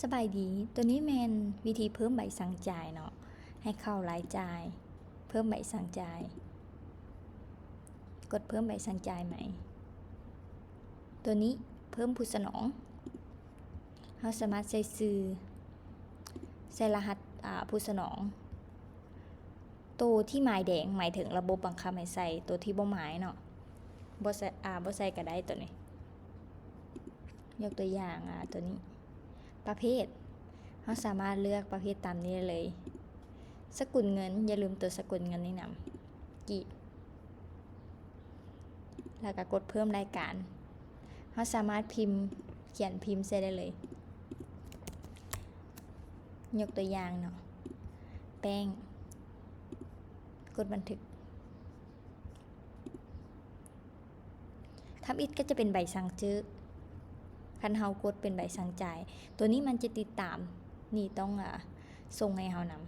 ສະບາຍດີ, ໂຕນີ້ແມ່ນວິທີເພີ່ມໃບສັ່ງຈ່າຍເນາະ, ໃຫ້ເຂົ້າລາຍຈ່າຍ, ເພີ່ມໃບສັ່ງຈ່າຍ, ກົດເພີ່ມໃບສັ່ງຈ່າຍໃໝ່. ໂຕນີ້ເພີ່ມຜູ້ສະໜອງ, ເຮົາສາມາດໃສ່ຊື່, ໃສ່ລະຫັດ ອາ ຜູ້ສະໜອງ. ໂຕທີ່ໝາຍແດງໝາຍເຖິງລະບົບບັງຄັບໃຫ້ໃສ່, ໂຕທີ່ບໍ່ໝາຍເນາະ ບໍ່ໃສ່ ອາ ບໍ່ໃສ່ກໍໄດ້ໂຕນີ້. ຍົກຕົວຢ່າງ ອາ ໂຕນີ້ ປະເພດ, ເຮົາສາມາດເລືອກປະເພດຕາມນີ້ໄດ້ເລີຍ. ສະກຸນເງິນ, ຢ່າລືມໂຕສະກຸນເງິນນີ້ນຳ, ກີບ. ແລ້ວກໍກົດເພີ່ມລາຍການ. ເຮົາສາມາດພິມ, ຂຽນພິມໃສ່ໄດ້ເລີຍ. ຍົກຕົວຢ່າງເນາະ, ແປ້ງ, ກົດບັນທຶກ. ທຳອິດກໍຈະເປັນໃບສັ່ງຊື້, ຄັນເຮົາກົດເປັນໃບສັ່ງຈ່າຍ, ໂຕນີ້ມັນຈະຕິດຕາມໜີ້ຕ້ອງ ອາ ສົ່ງໃຫ້ເຮົານຳ.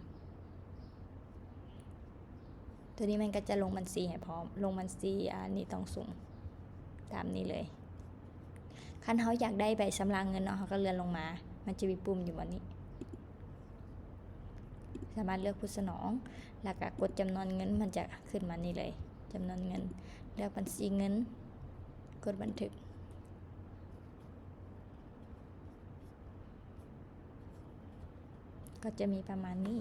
ໂຕນີ້ມັນກໍຈະລົງບັນຊີໃຫ້ພ້ອມ, ລົງບັນຊີ ອາ ໜີ້ຕ້ອງສົ່ງຕາມນີ້ເລີຍ. ຄັນເຮົາຢາກໄດ້ໃບຊຳລະເງິນເນາະ, ເຮົາກໍເລື່ອນລົງມາ, ມັນຈະມີປຸ່ມຢູ່ບ່ອນນີ້, ສາມາດເລືອກຜູ້ສະໜອງ ແລ້ວກໍກົດຈຳນວນເງິນ, ມັນຈະຂຶ້ນມານີ້ເລີຍ, ຈຳນວນເງິນ, ເລືອກບັນຊີເງິນ, ກົດບັນທຶກ. ກໍຈະມີປະມານນີ້.